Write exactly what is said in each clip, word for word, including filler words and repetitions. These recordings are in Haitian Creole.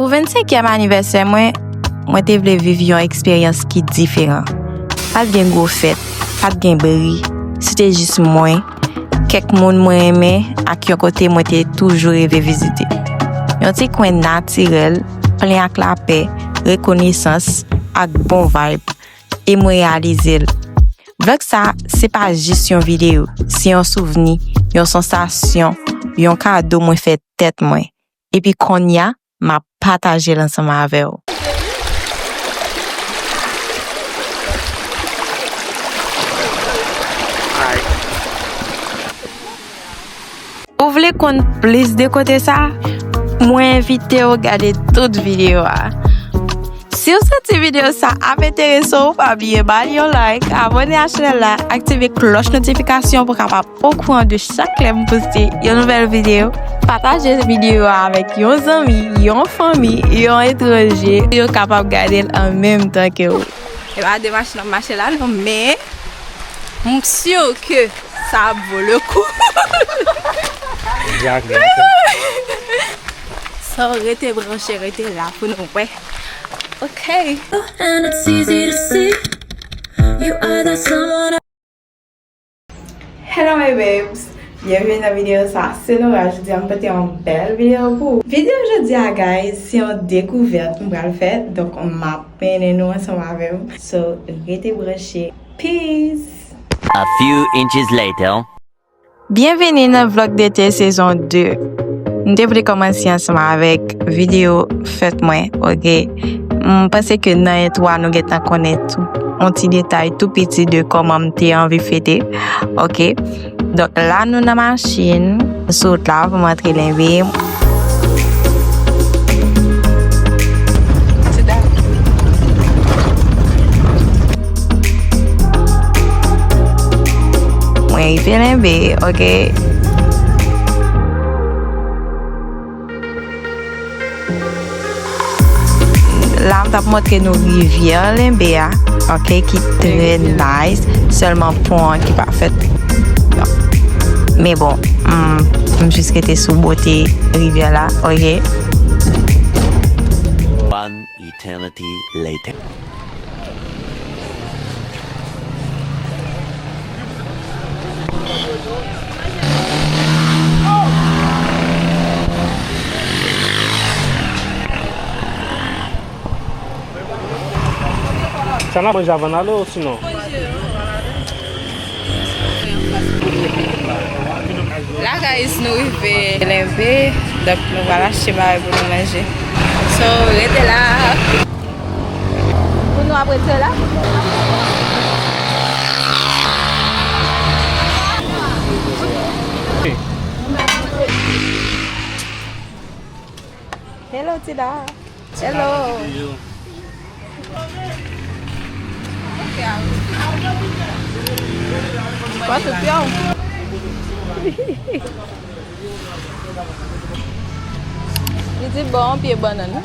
Pou vennsenkyèm anivèsè mwen, mwen te vle viv yon eksperyans ki diferan. Pa t gen gwo fèt, pa t gen bri. Se te jis mwen, kèk moun mwen renmen ak yon kote mwen te toujou reve vizite. Yon ti kwen natirèl, plen ak lapè, rekonesans, ak bon vibe. E mwen reyalize l. Vlòg sa, se pa jis yon videyo, se yon souvni, yon sansasyon, yon kado mwen fè tèt mwen. Epi kounye a, m ap pataje l ansanm avè w. Ou vle konn plis de kote sa? Mwen envite w gade tout videyo a. Si w santi videyo sa ap enterese w, pa bliye ba li yon like, abòne a chanèl la, aktive klòch notifikasyon pou w kapab okouran de chak lè m poste yon nouvèl videyo. Pataje videyo a avèk yon zanmi, yon fanmi, yon etranje, pou yo kapab gade l an menm tan ke w. E pa de machin ap mache la non, men m si ke sa ap vo le kou. Sa rete branche, rete la pou nou wè. Ok. And it's easy to see you are the someone. Hello my babes, byenveni nan videyo sa. Se Nora, jodi a m pote yon bèl videyo pou ou. Videyo jodi a, guys, se yon dekouvèt m pral fè, donk m ap mennen nou ansanm avè m. So, rete branche. Peace. A few inches later. Byenveni nan vlòg dete sezon de. M te vle kòmanse ansanm avèk videyo fèt mwen, ok? M panse ke nan entwo a nou gentan konnen tou yon ti detay tou piti de kòman m te anvi fete, ok? Donk la nou nan machin, sou wout la pou m antre Lenbe. Mwen rive Lenbe, ok. La, m t ap montre nou rivyè Lenbe a, ok, ki trè nice, sèlman pon an ki pa fèt. Men bon, m, m jis rete sou bote rivyè la, ok. One eternity later. Sa n ap manje avan n ale osinon? La, guys, nou rive Lenbe, donk nou pral achte bagay pou nou manje. So, rete la. Pou nou ap rete la. Hello, Tida. Hello. Pase pye w. Li di bon pye bannann.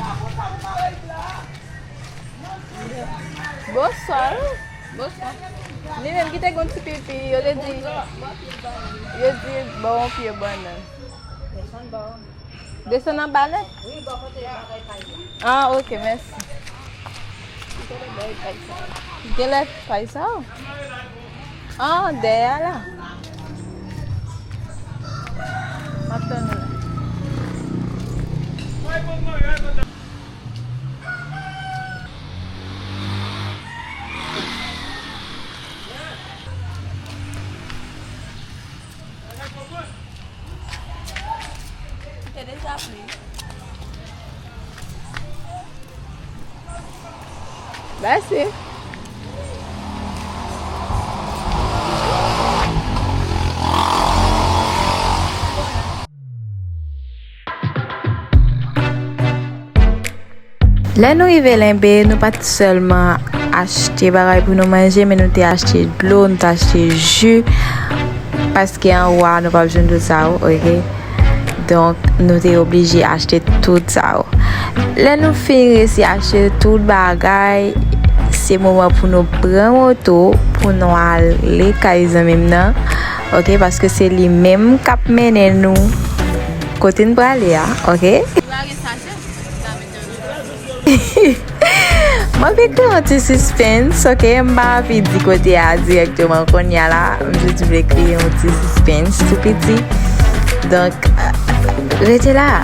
Bonswa. Bonswa. Li menm ki te gon ti pipi, yo te di, yo di bon pye bannann. Desann anba nèt? Wi, bò kote bagay pay la. Ah, ok, mèsi. Genlè pay sa? Ah, dèyè a la. M ap tann ou la. Te deja pli. Mèsi. Lè nou rive Lenbe, nou pa t sèlman achte bagay pou nou manje, men nou te achte dlo, nou te achte ji, paske anwo a nou p ap jwenn tout sa yo, ok? Donk, nou te oblije achte tout sa yo. Lè nou fin resi achte tout bagay, se moman pou nou pran moto, pou nou ale kay zanmi m nan, ok? Paske se li menm k ap mennen nou kote n prale a, ok? Lage sachè, sa mete yo M ap kreye yon ti sispens, ok? M pa anvi di kote a dirèkteman kounye a la. M jis vle kreye yon ti sispens tou piti. Donk, rete la.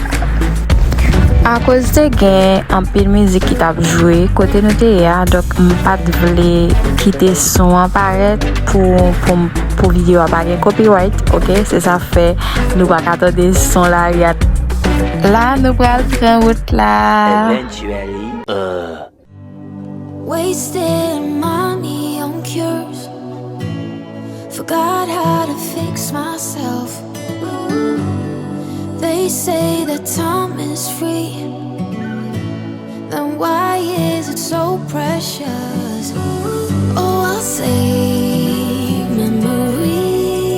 Akoz te gen anpil mizik ki t ap jwe kote nou te ye a, donk m pa t vle kite son an parèt pou, pou, pou videyo a pa gen copyright, ok? Se sa fè nou pa ka tande son lari a. La, nou pral pran wout la. Eventually, uh. Wasted money on cures. Forgot how to fix myself. They say that time is free. Then why is it so precious? Oh, I'll save memories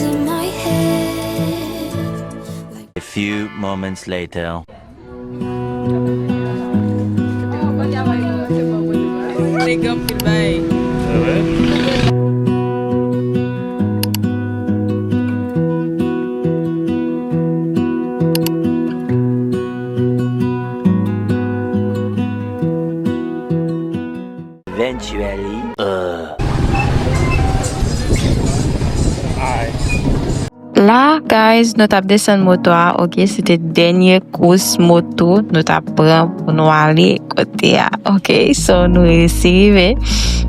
in my head. A few moments later. Eventually, uh. Alright. La, guys, nou t ap desann moto a, ok? Se te dènye kous moto nou t ap pran pou nou ale kote a, ok? So, nou resi rive.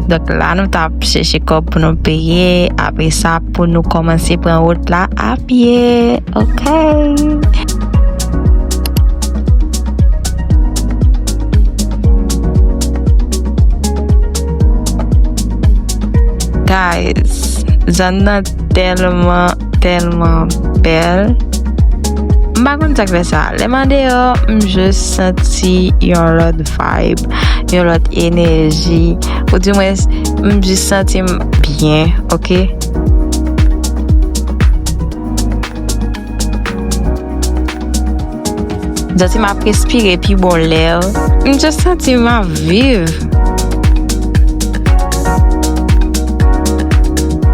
Donk, la, nou t ap chèche kòb pou nou peye. Apre sa, pou nou kòmanse pran wout la a pye, ok? Guys, zòn nan tèlman, tèlman bèl. M pa konn sa k fè sa. Lè m andeyò, m jis santi yon lòt vibe, yon lòt enèji. Oudimwens, m jis santi m byen, ok? M santi m ap respire pi bon lè. M just santi m ap viv.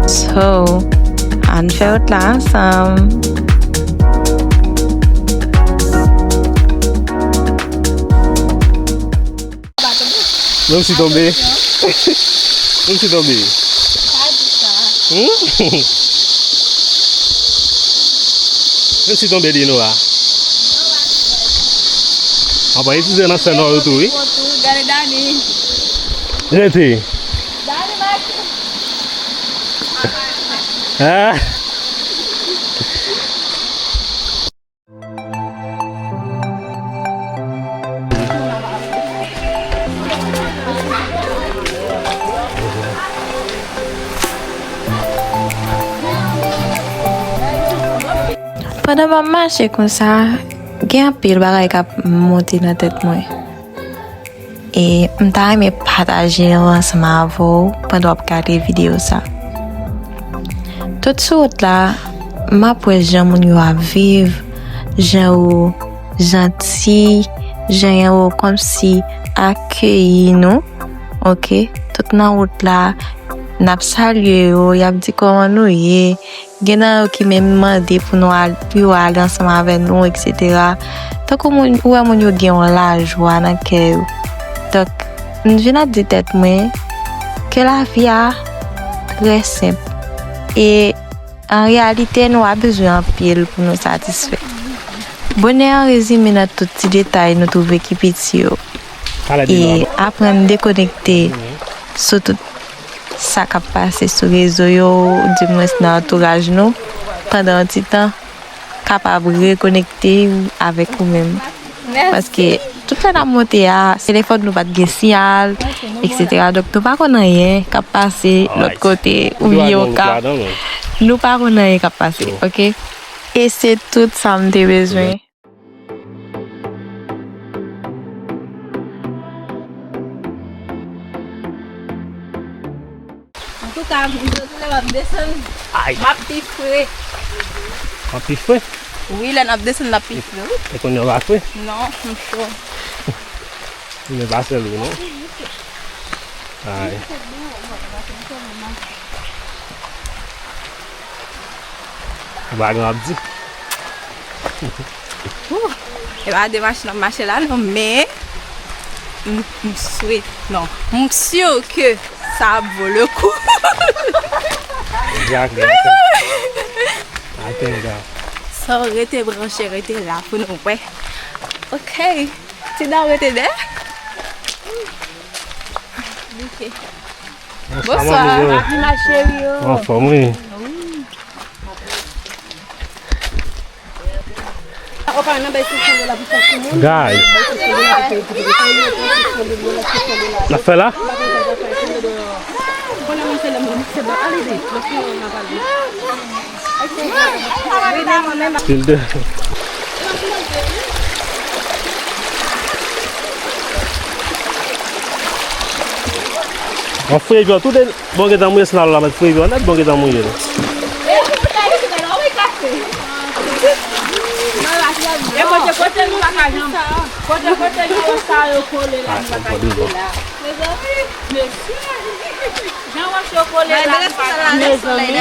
So, ann fè wout la ansanm. Menm si tonbe. Menm si tonbe. Pa di sa. Hmm? Menm si tonbe di Noah. An pa itilize nan sèn nou yo tou, wi. Gade Dani. Rete. Dani Maki. Ah. Pandan m ap mache konsa, gen anpil bagay k ap monte nan tèt mwen. E m ta renmen pataje yo ansanm avè w pandan w ap gade videyo sa. Tout sou wout la, m ap wè jan moun yo ap viv, jan yo janti, jan yo kòmsi akeyi nou, ok? Tout nan wout la, n ap salye yo, y ap di kòman nou ye, Gen nan yo ki menm mande pou nou al, pou yo ale ansanm avè nou, etsetera. Tankou moun, ou wè moun yo gen yon lajwa nan kè yo. Donk, m vin ap di tèt mwen ke lavi a trè senp. E an reyalite, nou pa bezwen anpil pou nou satisfè. Bonè an rezime nan tout ti detay nou twouve ki piti yo. E aprann dekonekte sou tout sa k ap pase sou rezo yo, oudimwens nan antouraj nou, pandan yon ti tan, kapab rekonekte w avèk ou menm. Paske tout lè n ap monte a, telefòn nou pa t gen siyal, etsetera. Donk, nou pa konn anyen k ap pase lòt kote, oubyen yon ka. Nou pa konn anyen k ap pase, ok? E se tout sa m te bezwen. Antouka, m di w tou lè m ap desann, m ap pi fre. W ap pi fre? Wi, lè n ap desann, l ap pi fre, wi. E kounye a w pa fre? Non, m cho. Men pa sèl ou, non? Ay. Bagan ap di. Ou, e pa de machin ap mache la non, men M, m swete, non. M si ke sa ap vo le kou. Exactly. I think, uh, So, rete branche, rete la pou nou wè. Ok. Ti dan rete dè. Ok. Bonswa, Bonswa. Mami, yo. Happy, ma chérie, yo. Anfòm, wi. Guys. N ap fè la? Pil de. An fouye pye, tout bon gentan mouye sandal la, mèt fouye pye nèt, bon gentan mouye la. E kote, kote nou pa ka janm, kote, kote nou sa yo kole la, nou pa ka janm la. Mezanmi, mesye. Jan wòch yo kole la, nou pa ka janm. Mezanmi.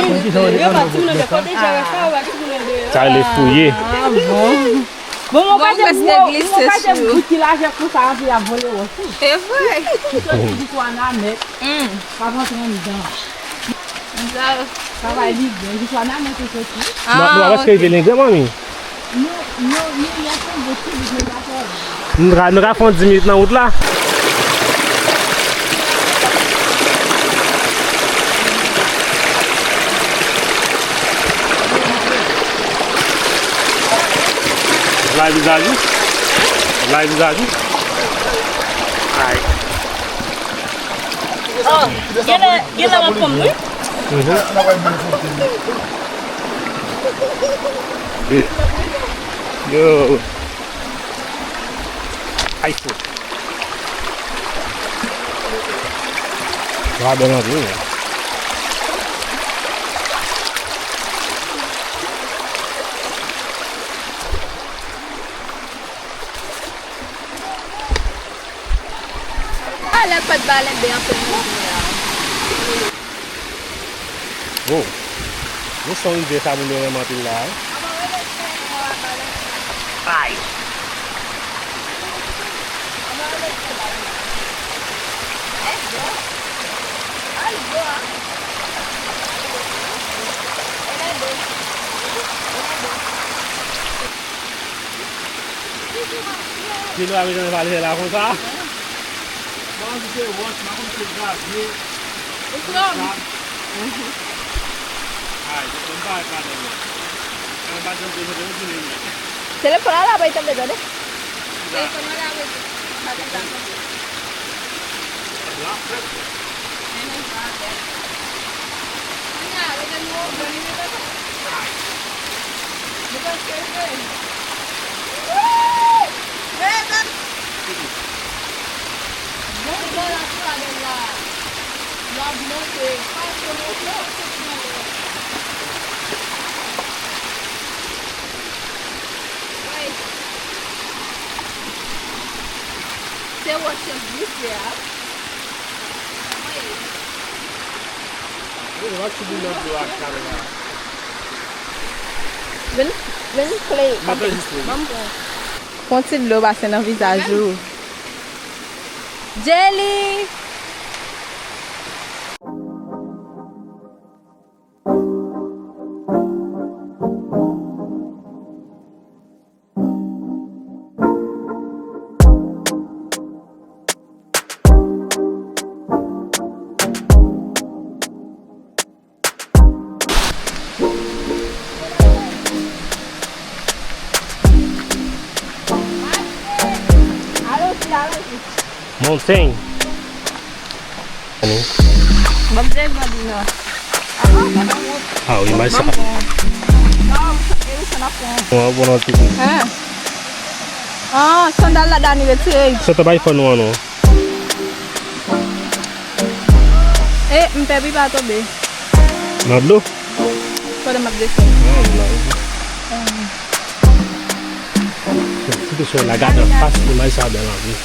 Yo pa timoun nan de kote, jan wòch sa, yo pa timoun nan de. Sa rele fouye. Ah, bon. Bon, mwen pa te gwo, mwen pa te gwo ti lajè konsa, anpi y ap vole wòch tou. E vre. Ki soti di kwa nan mèt, pa rantre anndan. Travay li byen, di kwa nan mèt ou soti. Nou, nou ap prèske rive Lengren, manmi. Nou, nou, nou, y ap fè yon ti bout, nou pa fè. Nou ka, nou ka fè yon dis minit nan wout la. Lay vizaj ou? Lay vizaj ou? Ay. Oh, genlè, genlè m ap konn, wi. Mhm. Yo. Ay, fo. Sa bèl anpil. Alè, pèt balen byen anpil nan jounen an. Oh, nou son rivyè sa moun yo renmen anpil la, wi. Ay. Pye nou pa bezwen pale la konsa. Bon, se wòch, m pa konn se gravye. Ou pran? Ay, m pa wè pa nan mwen. Mwen pa janm bezwen de yon ginen mwen. Telefòn la la bay tande, tande. Telefòn la la bay tande. Se wòch yo glise a. Vin, vin play. Ban m pran. Fè yon ti dlo pase nan vizaj ou. Jelly! Montaigne. Bon, m te grandi nan. Ah, wi, imaj sa. Bon, bon, non, ti kou. Hein? Ah, sandal la Dani retire. Sa ta bay fò nou an, non. E, m pè pi pa tonbe. Nan dlo? Pandan m ap desann. Ah, non. Ti pe sou la gade anfas, imaj sa bèl anpil.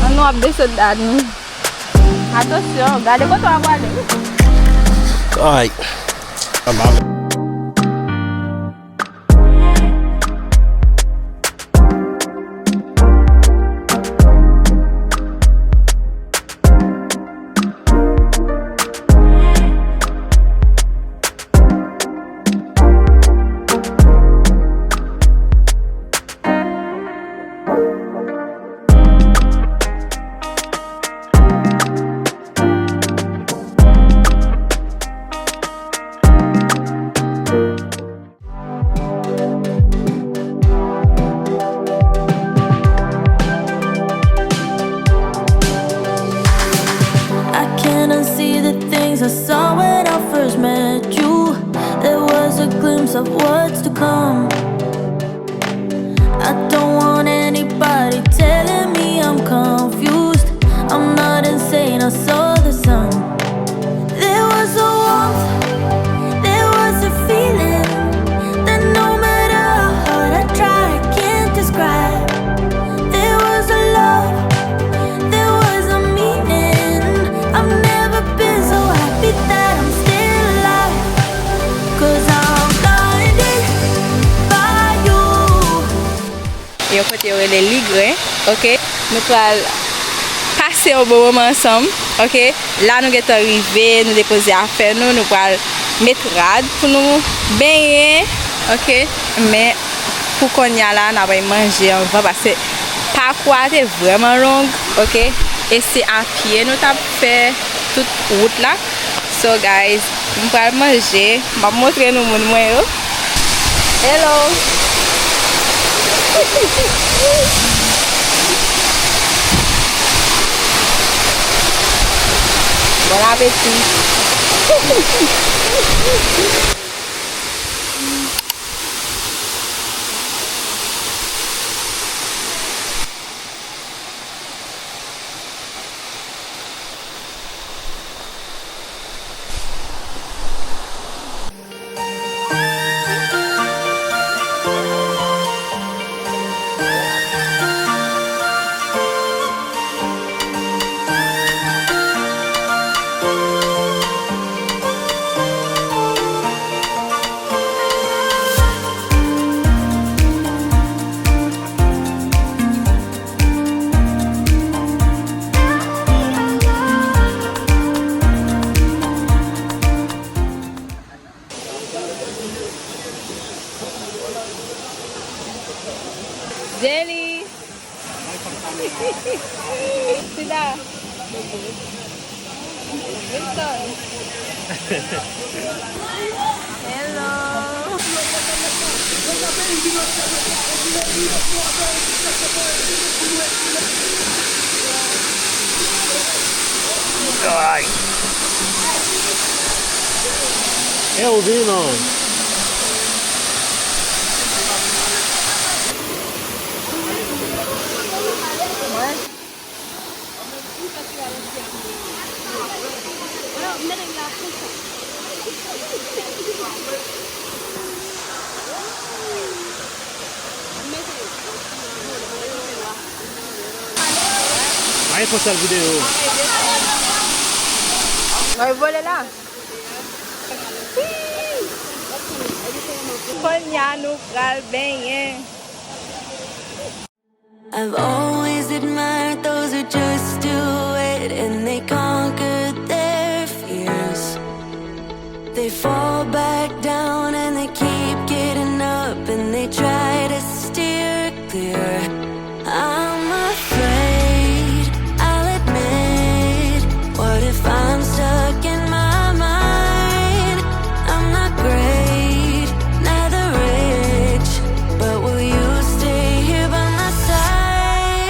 An nou ap desann Dani. Atansyon, gade kote w ap prale. Ay. Anba. of what's to come. I don't want anybody telling me I'm confused. I'm not insane, I saw the sun. There was a warmth, there was a feeling that no matter how hard I try, I can't describe. There was a love, there was a meaning. I've never been so happy that I'm still alive. 'Cause I'm blinded by you. Yon kote yo rele Ligren, oke? Nou pral pase yon bon moman ansanm, oke? La nou gentan rive, nou depoze afè nou, nou pral met rad pou nou benyen, oke? Men pou kounye a la, n ap al manje anvan, paske pakou a te vrèman long, oke? E se a pye nou t ap fè tout wout la. So guys, m pral manje, m ap montre nou moun mwen yo. Hello. Bon apeti. Jelly. Sida. Winston. Hello. Ay. E ou vin non. Ay, fè sèl videyo. Ay, vole la. Kounye a nou pral benyen. I've always admired those who just do it and they conquer their fears. They fall back down and they keep getting up and they try to steer clear. I'm afraid, I'll admit. What if I'm stuck in my mind? I'm not great, neither rich, but will you stay here by my side?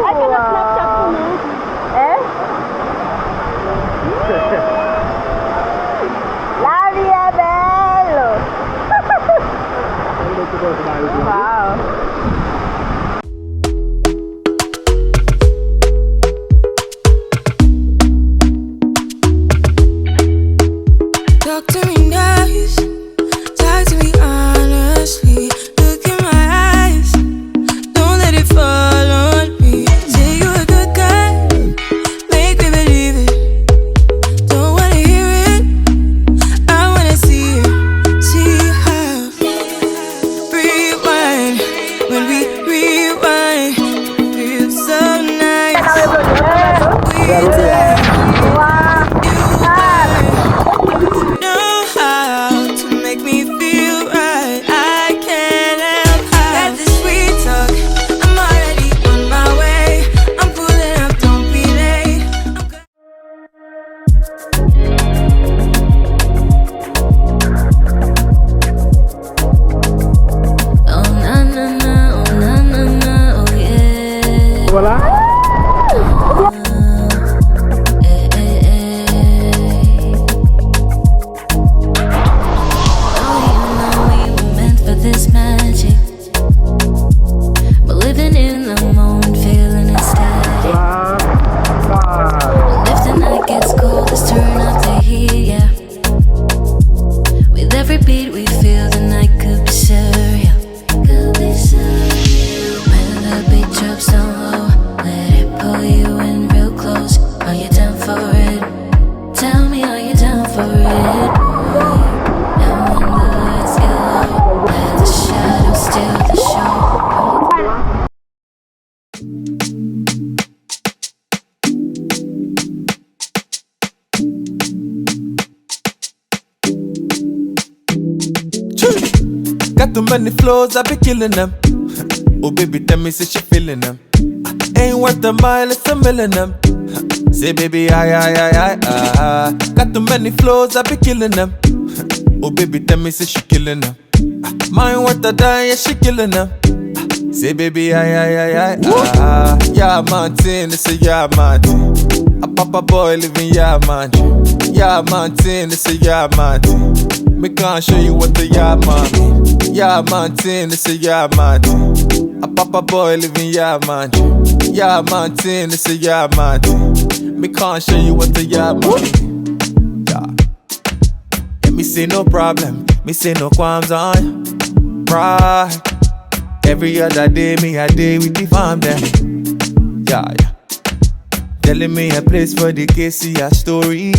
Ay, fè nan Snapchat pou nou. Hein? La vie est belle! Wow. Talk to me nice, talk to me honestly. Look in my eyes, don't let it fall on me. Say you a good guy, make me believe it. Don't wanna hear it, I wanna see it. See how. Rewind, when we rewind, feels so nice. We did. You know how to make me feel right. I can't help how that this sweet talk. I'm already on my way. I'm pulling up, don't be late. I'm Oh, na, na, na, oh, na, na, na, oh, yeah. Voilà. Eh, eh, eh. Oh, you know we were meant for this magic. But living in the moment, feeling ecstatic. If the night gets cold, let's turn up the heat, yeah. With every beat we feel, the night could be surreal. Could be surreal. When the beat drops down low, let it pull you in real close. Are you down for it? Tell me, are you down for it, boy? And when the lights get low, let the shadows steal the show. Got too many flows, I be killing them. Oh, baby, tell me, say she feeling them. Ain't worth a mile, it's a million them. Say, baby, I, I, I, I, ah. Got too many flows, I be killing them. Oh, baby, tell me, say she killing them. Mine worth a dime, yeah, she killing them. Say, baby, I, I, I, I, ah. Yeah, man, thing, it's a yeah, man, thing. A papa boy living, yeah, man, dream. Yeah, man, thing, it's a yeah, man, thing. Me can't show you what the yeah, man mean. Yeah, man, thing, it's a yeah, man, thing. A papa boy living, yeah, man, dream. Yeah, man, thing, it's a yeah, man, thing. Me can't show you what the yeah, man mean. Yeah. Yeah, me see no problem, me see no qualms on pride. Every other day, me a day with the fam dem. Yeah, yeah. Telling me a place for the K C R story.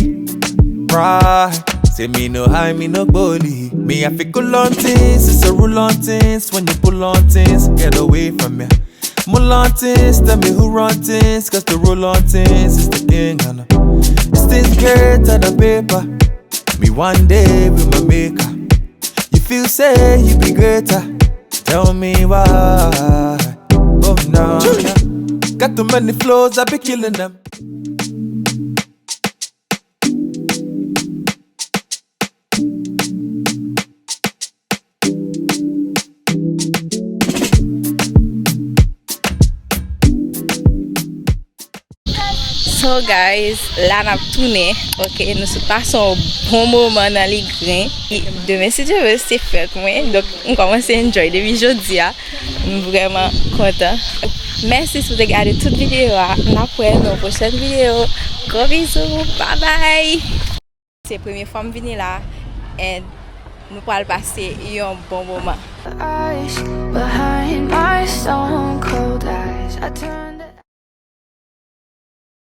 Pride. Say me no high, me no bully. Me I fi cool on things, it's a rule on things. When you pull on things, get away from me. Mull on things, tell me who run things, 'cause the rule on things is the king. And uh, this thing's greater than paper. Me one day with my maker. You feel say you be greater. Tell me why. Oh no, no. Got too many flows, I be killing them. So guys, la n ap tounen. Ok, nou sot pase yon bon moman nan Ligren. E demen, si Dye vle, se fèt mwen. Donk, m kòmanse enjoy depi jodi a. M vrèman kontan. Mèsi si w te gade tout videyo a. N ap wè nan yon pwochèn videyo. Gwo bizou. Babay. Se premye fwa m vini la. And nou pral pase yon bon moman. Eyes behind my stone cold eyes. I turn